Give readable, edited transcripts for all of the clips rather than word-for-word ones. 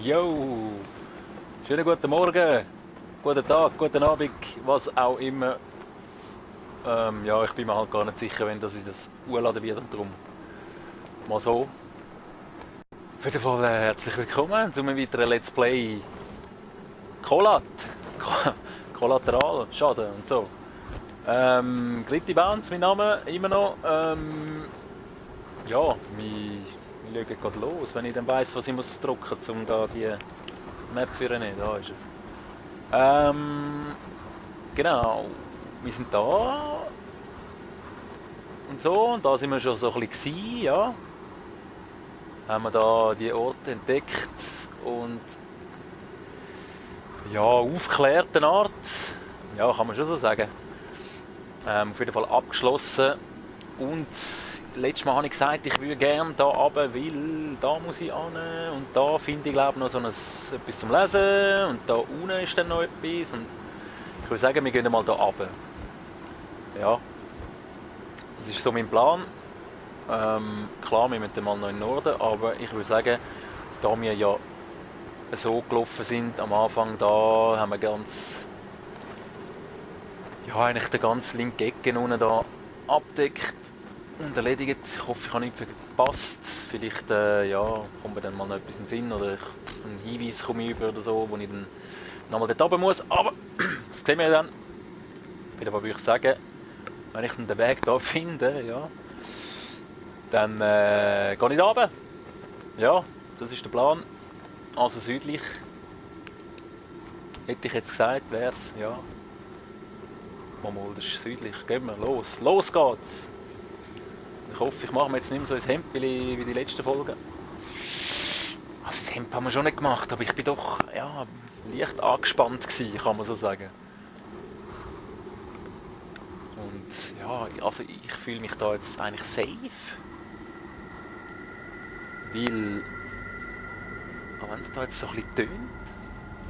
Yo! Schönen guten Morgen, guten Tag, guten Abend, was auch immer. Ja, ich bin mir halt gar nicht sicher, wenn das ich das hochladen wird und darum mal so. Auf jeden Fall herzlich willkommen zu einem weiteren Let's Play Collat. Kollateral, Schaden und so. Glitti Bounce, mein Name, immer noch. Ja, wir schauen gerade los, wenn ich dann weiss, was ich muss drücken, um da die Map zu nehmen. Da ist es. Genau, wir sind da und so, und da sind wir schon so ein bisschen, ja. Haben wir da die Orte entdeckt und ja, aufgeklärten Art, ja, kann man schon so sagen. Auf jeden Fall abgeschlossen und letztes Mal habe ich gesagt, ich würde gerne da runter, weil da muss ich hin und da finde ich glaube noch so etwas zum Lesen und da unten ist dann noch etwas und ich würde sagen, wir gehen mal da runter. Ja, das ist so mein Plan. Klar, wir müssen mal noch in den Norden, aber ich würde sagen, da wir ja so gelaufen sind am Anfang, da haben wir eigentlich den ganzen linken Ecken unten da abdeckt und erledigt. Ich hoffe, ich habe nichts verpasst. Vielleicht kommt mir dann mal noch etwas in den Sinn oder einen Hinweis komme ich über oder so, wo ich dann nochmal dort runter muss. Aber das sehen wir dann. Auf jeden Fall würde ich sagen, wenn ich dann den Weg da finde, ja, dann gehe ich da runter. Ja, das ist der Plan. Also südlich. Hätte ich jetzt gesagt, wär's, ja. Mal, das ist südlich. Gehen wir, los. Los geht's! Ich hoffe, ich mache mir jetzt nicht mehr so ein Hemd wie die letzten Folgen. Also das Hemd haben wir schon nicht gemacht, aber ich bin doch, ja, leicht angespannt gewesen, kann man so sagen. Und ja, also ich fühle mich da jetzt eigentlich safe. Weil, auch wenn es da jetzt so ein bisschen tönt,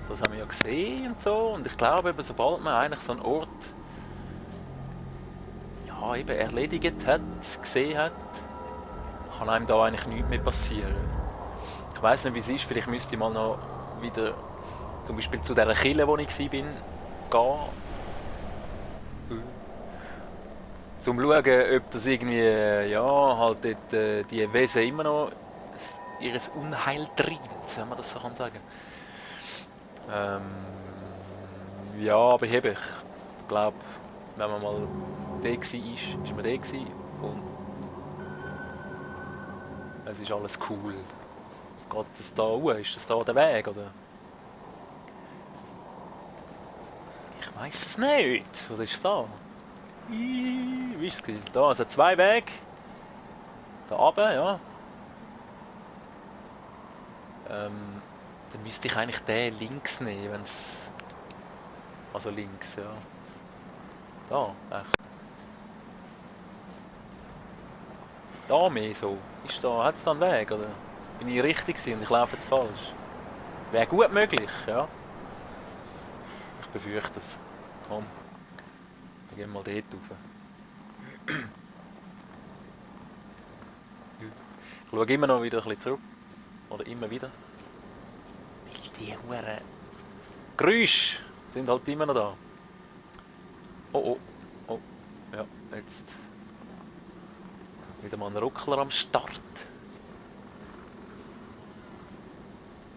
das haben wir ja gesehen und so. Und ich glaube, eben, sobald man eigentlich so einen Ort ja, eben erledigt hat, gesehen hat, kann einem da eigentlich nichts mehr passieren. Ich weiss nicht, wie es ist, vielleicht müsste ich mal noch wieder zum Beispiel zu dieser Kille, wo ich war, gehen. Zum schauen, ob das irgendwie, ja, halt dort, die Wesen immer noch ihres Unheil treibt, wenn man das so kann sagen. Ja, aber ich glaube, wenn man mal da war, ist man da gewesen und es ist alles cool. Geht das da hoch? Ist das da der Weg, oder? Ich weiß es nicht. Was ist da? Wie ist es? Da, also zwei Wege. Da runter, ja. Dann müsste ich eigentlich den links nehmen, wenn es... Also links, ja. Da, echt. Da mehr so. Hat es da einen Weg, oder? Bin ich richtig gewesen und ich laufe jetzt falsch? Wäre gut möglich, ja. Ich befürchte es. Komm, wir gehen mal dort rauf. Ich schaue immer noch wieder ein bisschen zurück. Oder immer wieder. Die Huren Geräusche sind halt immer noch da. Oh, oh, oh. Ja, jetzt wieder mal ein Ruckler am Start.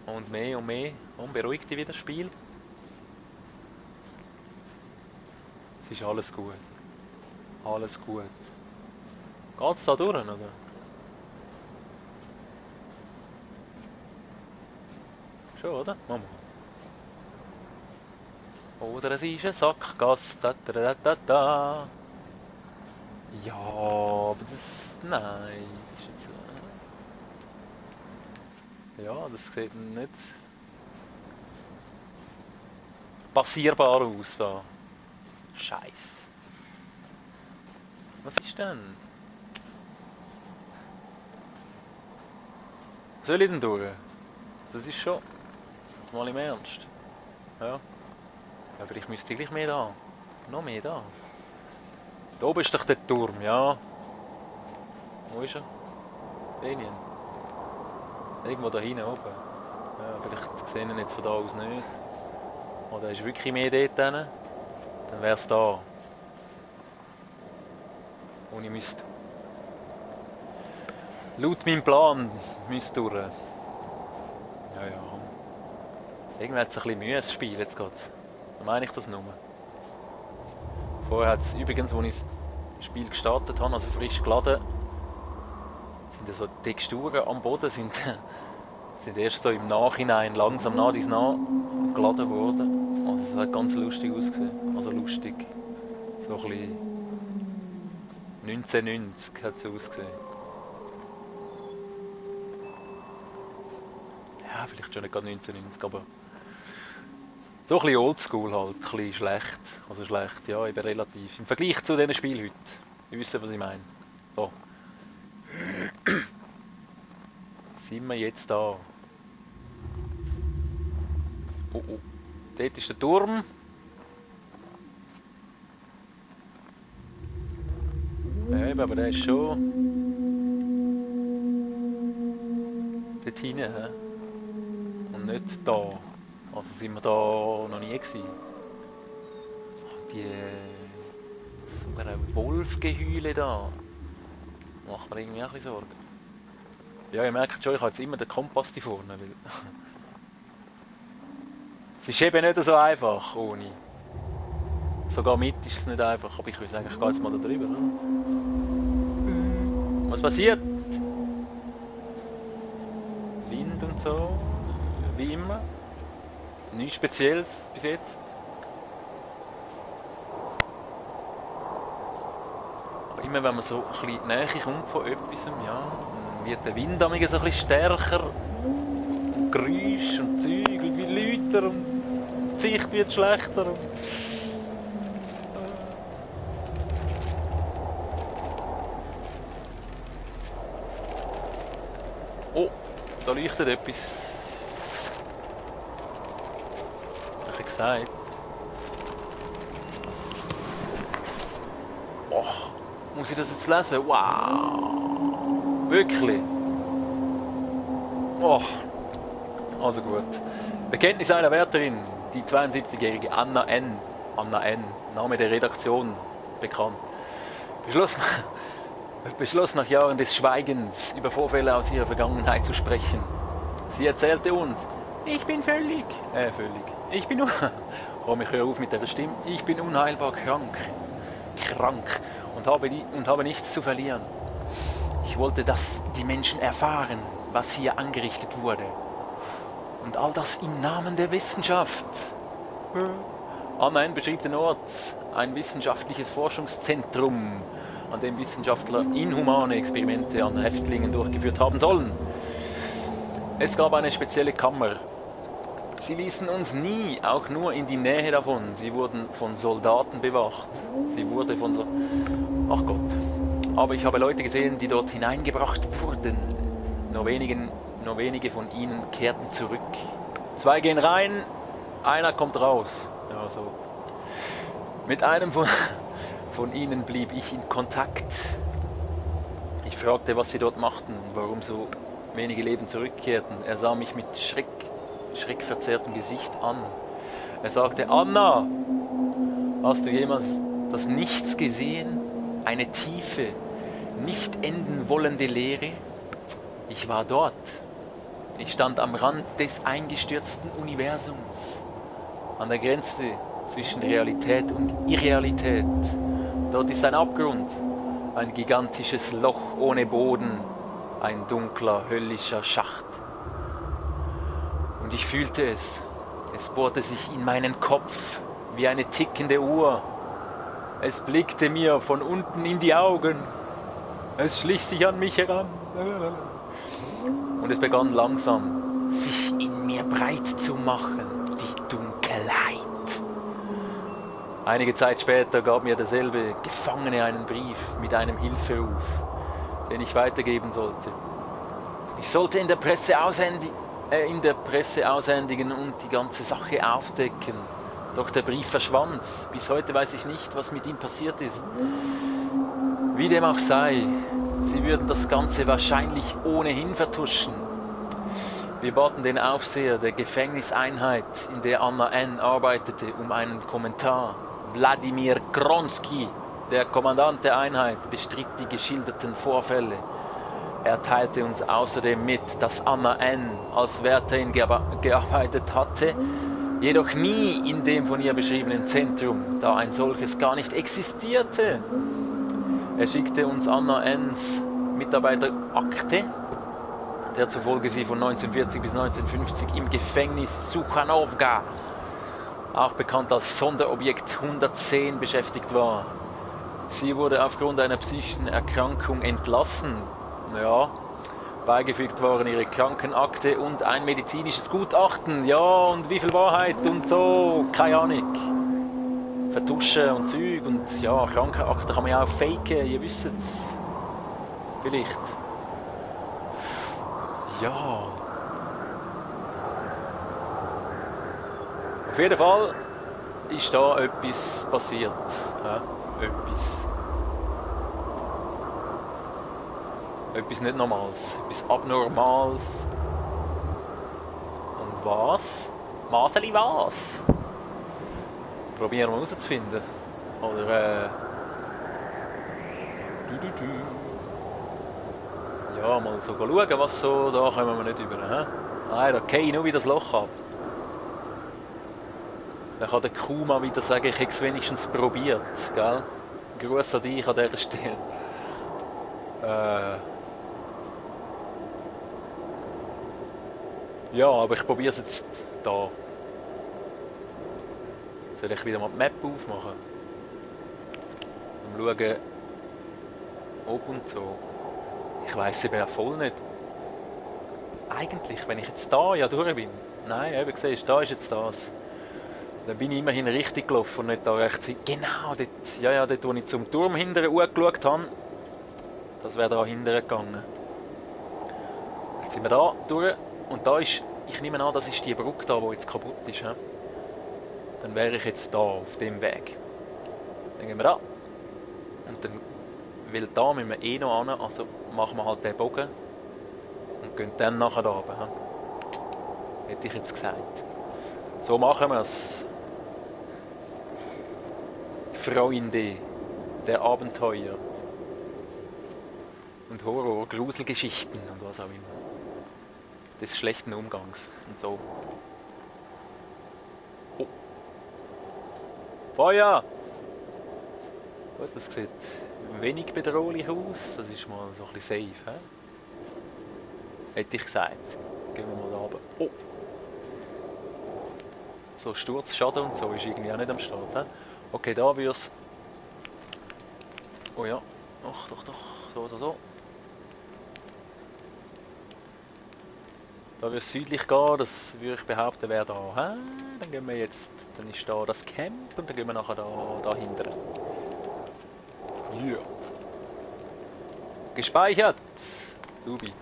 Und mehr und mehr. Und beruhig dich wieder, Spiel. Es ist alles gut. Alles gut. Geht's da durch, oder? Schon, oder? Mama. Oder es ist ein Sackgasse. Da, da, da, da, da. Ja, aber das... Nein. Das ist jetzt, ja, das sieht nicht passierbar aus da. Scheiß. Was ist denn? Soll ich denn durch? Das ist schon... Jetzt mal im Ernst. Ja. Aber ich müsste gleich mehr da. Noch mehr da. Da oben ist doch der Turm, ja. Wo ist er? Den hier. Irgendwo da hinten oben. Ja, vielleicht sehen ihn jetzt von da aus nicht. Oder ist wirklich mehr dort hin. Dann wäre es da. Und ich müsste... Laut meinem Plan müsste durch. Ja, ja. Irgendwie hat es ein bisschen Mühe, das Spiel jetzt gerade. So meine ich das nur. Vorher hat es übrigens, als ich das Spiel gestartet habe, also frisch geladen, sind so Texturen am Boden sind erst so im Nachhinein langsam nach dies nach geladen worden. Also es hat ganz lustig ausgesehen. Also lustig. So ein bisschen 1990 hat es ausgesehen. Ja, vielleicht schon nicht gerade 1990, aber so ein bisschen oldschool halt, ein bisschen schlecht. Also schlecht, ja, eben relativ. Im Vergleich zu diesen Spielen heute. Ihr wisst, was ich meine. So. Sind wir jetzt da? Oh, oh. Dort ist der Turm. Ja, eben, aber der ist schon... dort hinten, hä? Und nicht da. Also sind wir da noch nie gewesen. Die... sogar ein Wolfgeheule da. Macht mir irgendwie auch ein bisschen Sorgen. Ja, ihr merkt schon, ich habe jetzt immer den Kompass hier vorne. Weil es ist eben nicht so einfach ohne. Sogar mit ist es nicht einfach, aber ich würde sagen, ich gehe jetzt mal da drüber. Oder? Was passiert? Wind und so, wie immer. Nichts Spezielles bis jetzt. Aber immer wenn man so ein bisschen näher kommt von etwas, ja, dann wird der Wind ein bisschen stärker. Und Geräusch und Zeug und wie lauter und die Sicht wird schlechter. Und oh, da leuchtet etwas. Hab ich gesagt. Oh, muss ich das jetzt lesen? Wow! Wirklich? Oh, also gut. Bekenntnis einer Wärterin, die 72-jährige Anna N. Name der Redaktion, bekannt. Beschloss nach Jahren des Schweigens über Vorfälle aus ihrer Vergangenheit zu sprechen. Sie erzählte uns, ich bin ich bin komm, ich höre auf mit der Stimme, ich bin unheilbar krank und habe nichts zu verlieren. Ich wollte, dass die Menschen erfahren, was hier angerichtet wurde. Und all das im Namen der Wissenschaft. Anna N. beschrieb den Ort, ein wissenschaftliches Forschungszentrum, an dem Wissenschaftler inhumane Experimente an Häftlingen durchgeführt haben sollen. Es gab eine spezielle Kammer. Sie ließen uns nie auch nur in die Nähe davon. Sie wurden von Soldaten bewacht. Ach Gott. Aber ich habe Leute gesehen, die dort hineingebracht wurden. Nur wenige von ihnen kehrten zurück. 2 gehen rein, einer kommt raus. Ja, so. Mit einem von ihnen blieb ich in Kontakt. Ich fragte, was sie dort machten, warum so wenige Leben zurückkehrten. Er sah mich mit schreckverzerrtem Gesicht an. Er sagte, Anna, hast du jemals das Nichts gesehen? Eine tiefe, nicht enden wollende Leere? Ich war dort. Ich stand am Rand des eingestürzten Universums, an der Grenze zwischen Realität und Irrealität. Dort ist ein Abgrund, ein gigantisches Loch ohne Boden, ein dunkler, höllischer Schacht. Und ich fühlte es. Es bohrte sich in meinen Kopf wie eine tickende Uhr. Es blickte mir von unten in die Augen. Es schlich sich an mich heran. Und es begann langsam, sich in mir breit zu machen, die Dunkelheit. Einige Zeit später gab mir derselbe Gefangene einen Brief mit einem Hilferuf, den ich weitergeben sollte. Ich sollte in der Presse aushändigen und die ganze Sache aufdecken. Doch der Brief verschwand. Bis heute weiß ich nicht, was mit ihm passiert ist. Wie dem auch sei, sie würden das Ganze wahrscheinlich ohnehin vertuschen. Wir baten den Aufseher der Gefängniseinheit, in der Anna N. arbeitete, um einen Kommentar. Wladimir Kronski, der Kommandant der Einheit, bestritt die geschilderten Vorfälle. Er teilte uns außerdem mit, dass Anna N. als Wärterin gearbeitet hatte, jedoch nie in dem von ihr beschriebenen Zentrum, da ein solches gar nicht existierte. Er schickte uns Anna N.'s Mitarbeiterakte, der zufolge sie von 1940 bis 1950 im Gefängnis Suchanovka, auch bekannt als Sonderobjekt 110, beschäftigt war. Sie wurde aufgrund einer psychischen Erkrankung entlassen. Ja, beigefügt waren ihre Krankenakte und ein medizinisches Gutachten. Ja, und wie viel Wahrheit und so, keine Ahnung. Vertuschen und Zeug und ja, Krankenakte kann man ja auch faken, ihr wisst es. Vielleicht. Ja. Auf jeden Fall ist da etwas passiert. Ja, etwas nicht Normales, etwas Abnormales. Und was? Maseli was? Probieren wir herauszufinden. Oder ja, mal so schauen, was so, da kommen wir nicht über. He? Nein, da gehe ich nur wieder das Loch ab. Dann kann der Kuma wieder sagen, ich habe es wenigstens probiert. Gell? Gruß an dich an dieser Stelle. Ja, aber ich probiere es jetzt da. Soll ich wieder mal die Map aufmachen? Und schauen, ob und so. Ich weiss eben auch voll nicht. Eigentlich, wenn ich jetzt da ja durch bin. Nein, eben siehst, da ist jetzt das. Dann bin ich immerhin richtig gelaufen und nicht da rechts. Genau, dort, ja, dort wo ich zum Turm hinten angeschaut habe. Das wäre da hinten gegangen. Jetzt sind wir da durch und da ist, ich nehme an, das ist die Brücke da, die jetzt kaputt ist. He? Dann wäre ich jetzt da, auf dem Weg. Dann gehen wir da. Und dann, weil da müssen wir eh noch hin, also machen wir halt den Bogen. Und gehen dann nachher da runter. He? Hätte ich jetzt gesagt. So machen wir es. Freunde der Abenteuer. Und Horror, Gruselgeschichten und was auch immer. Des schlechten Umgangs und so. Oh. Feuer! Gut, das sieht wenig bedrohlich aus. Das ist mal so ein bisschen safe. He? Hätte ich gesagt. Gehen wir mal da runter. Oh! So Sturzschaden und so ist irgendwie auch nicht am Start. He? Okay, da wird's. Oh ja. Doch. So. Da wird es südlich gehen, das würde ich behaupten, wäre da. He? Dann gehen wir jetzt. Dann ist da das Camp und dann gehen wir nachher da hinten. Yeah. Gespeichert! Subi.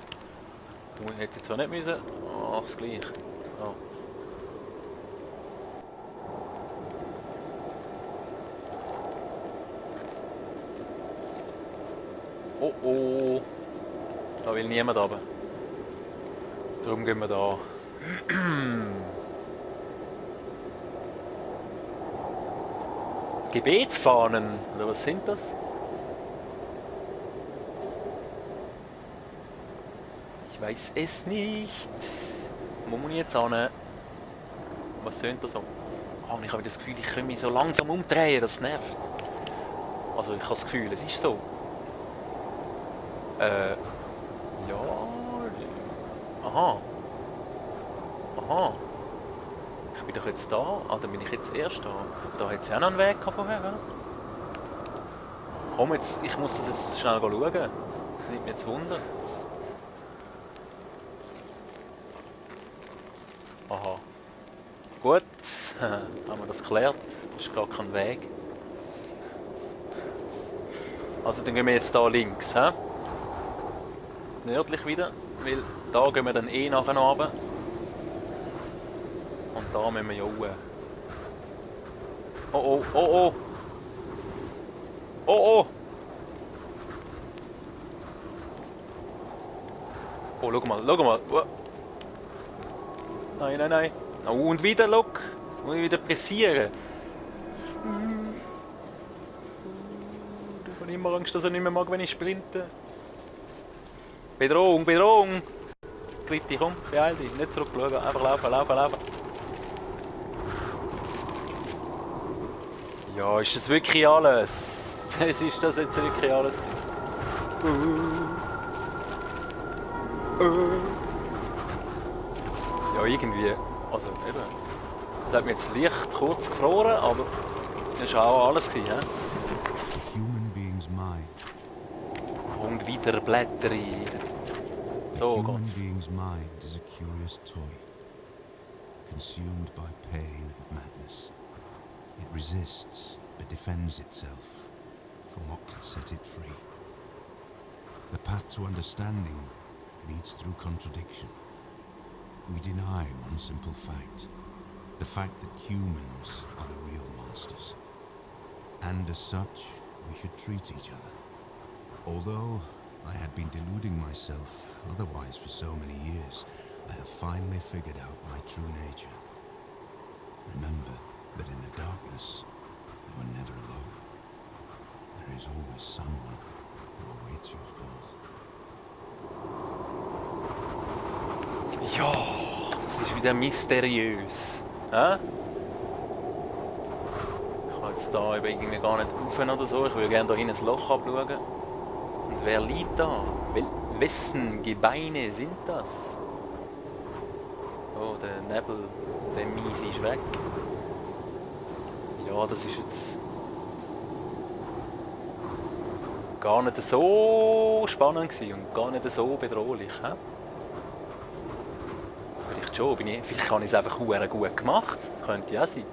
Du hättest zwar nicht müssen. Ach, das gleich. Oh. Oh. Da will niemand runter. Darum gehen wir da. Gebetsfahnen, oder was sind das? Ich weiß es nicht. Wo muss ich jetzt hin? Was tönt das so? Oh, ich habe das Gefühl, ich kann mich so langsam umdrehen, das nervt. Also ich habe das Gefühl, es ist so. Ja. Aha. Ich bin doch jetzt da. Ah, dann bin ich jetzt erst da. Da hat es ja noch einen Weg vorher. Oder? Komm jetzt, ich muss das jetzt schnell schauen. Das nimmt mir jetzt Wunder. Aha. Gut. Haben wir das geklärt. Das ist gar kein Weg. Also dann gehen wir jetzt da links. He? Nördlich wieder. Weil da gehen wir dann eh nachher runter. Und da müssen wir ja raus. Oh. Oh, schau mal. Nein, nein, nein. Oh, und wieder, look. Und wieder pressieren. Ich habe immer Angst, dass er nicht mehr mag, wenn ich sprinte. Bedrohung, Bedrohung! Gritti, komm, beeil dich, nicht zurückschauen, einfach laufen, laufen, laufen. Ja, ist das wirklich alles? Ist das jetzt wirklich alles? Ja, irgendwie. Also eben. Es hat mir jetzt leicht kurz gefroren, aber das war auch alles gewesen, he? Human being's mind. Und wieder Blätter rein. So Human geht's. being's mind is a curious toy, consumed by pain and madness. It resists, but defends itself from what can set it free. The path to understanding leads through contradiction. We deny one simple fact, the fact that humans are the real monsters. And as such, we should treat each other. Although I had been deluding myself otherwise for so many years, I have finally figured out my true nature. Remember that in the darkness, you are never alone. There is always someone who awaits your fall. Ja, das ist wieder mysteriös. Hä? Ich kann jetzt da eben irgendwie gar nicht rauf oder so. Ich würde gerne da hinten das Loch abschauen. Und wer liegt da? Wessen Gebeine sind das? Oh, der Nebel, der Mies ist weg. Ja, das ist jetzt gar nicht so spannend gewesen und gar nicht so bedrohlich. He? Vielleicht schon, vielleicht habe ich es einfach verdammt gut gemacht. Könnte ja sein.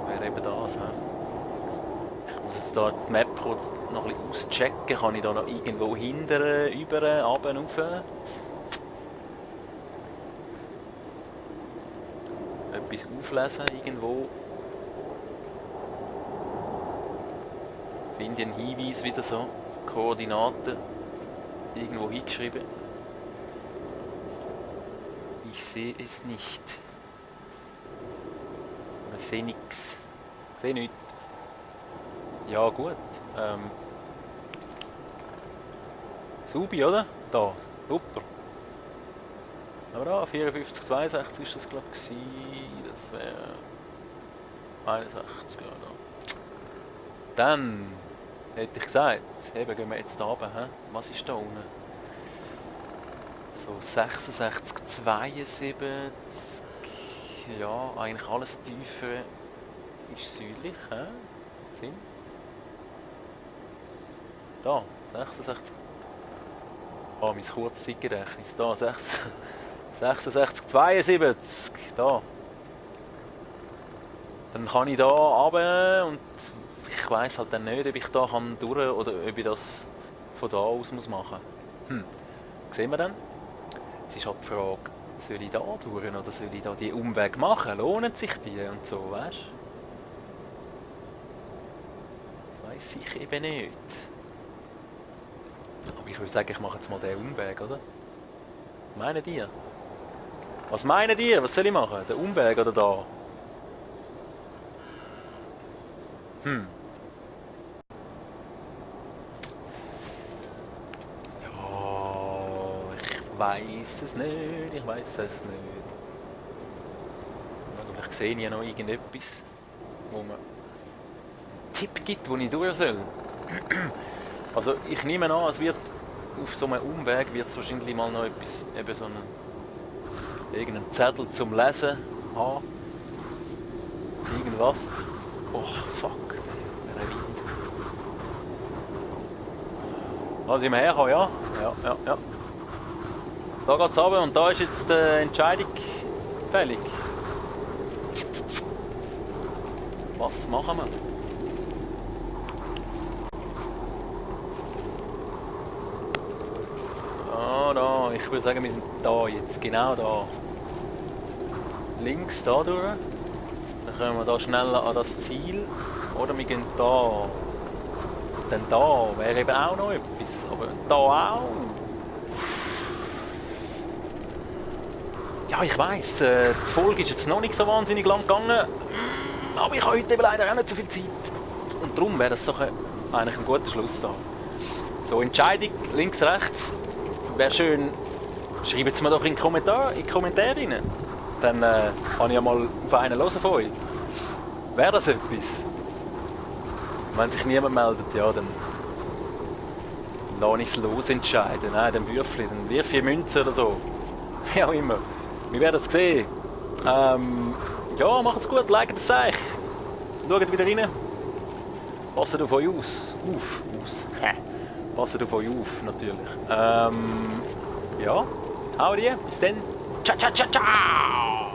Wäre eben das. He? Ich muss jetzt da die Map kurz noch ein bisschen auschecken. Kann ich da noch irgendwo hinten, über, runter, rauf? Etwas auflesen irgendwo. Finde einen Hinweis wieder so. Koordinaten. Irgendwo hingeschrieben. Ich sehe es nicht. Ich sehe nichts. Ich sehe nichts. Ja gut. Subi, oder? Da. Super. Aber da, 54, 62 ist das glaube ich. Das wäre 61, ja da. Dann hätte ich gesagt, eben gehen wir jetzt da runter. He? Was ist da unten? So 66, 72. Ja, eigentlich alles tiefer ist südlich. He? Sinn? Da, 66. Ah, mein Kurzzeitgedächtnis. Da, 66, 72. Da. Dann kann ich da runter und ich weiss halt dann nicht, ob ich da kann durch oder ob ich das von da aus muss machen. Sehen wir dann? Es ist halt die Frage, soll ich da durch oder soll ich da die Umweg machen? Lohnen sich die und so, weißt du? Weiss ich eben nicht. Aber ich würde sagen, ich mache jetzt mal den Umweg, oder? Meinen die? Was meinen die? Was soll ich machen? Den Umweg oder da? Ja, ich weiß es nicht. Ich weiß es nicht. Vielleicht sehe ich ja noch irgendetwas, wo mir einen Tipp gibt, wo ich durch soll. Also ich nehme an, es wird auf so einem Umweg wird es wahrscheinlich mal noch etwas, eben so irgendeinen Zettel zum Lesen haben. Irgendwas. Oh fuck, der Wind. Was ich mir herkomme, ja? Ja. Da geht's runter und da ist jetzt die Entscheidung fällig. Was machen wir? Da, ich würde sagen, wir sind da jetzt, genau da. Links da durch. Dann kommen wir da schneller an das Ziel. Oder wir gehen da. Denn da wäre eben auch noch etwas. Aber da auch. Ja, ich weiss, die Folge ist jetzt noch nicht so wahnsinnig lang gegangen. Aber ich habe heute eben leider auch nicht so viel Zeit. Und darum wäre das doch eigentlich ein guter Schluss da. So, Entscheidung links, rechts. Wäre schön, schreibt es mir doch in die Kommentare rein. Dann kann ich ja mal auf einen hören von euch. Wäre das etwas? Wenn sich niemand meldet, ja, dann lasse ich es los entscheiden. Nein, dann Würfel, dann wirf ich Münze oder so. Wie auch immer. Wir werden es sehen. Ja, macht es gut, liked das Seich. Schaut wieder rein. Passt auf euch Passt auf euch auf, natürlich. Ja, hau dir, bis dann. Ciao, ciao, ciao, ciao!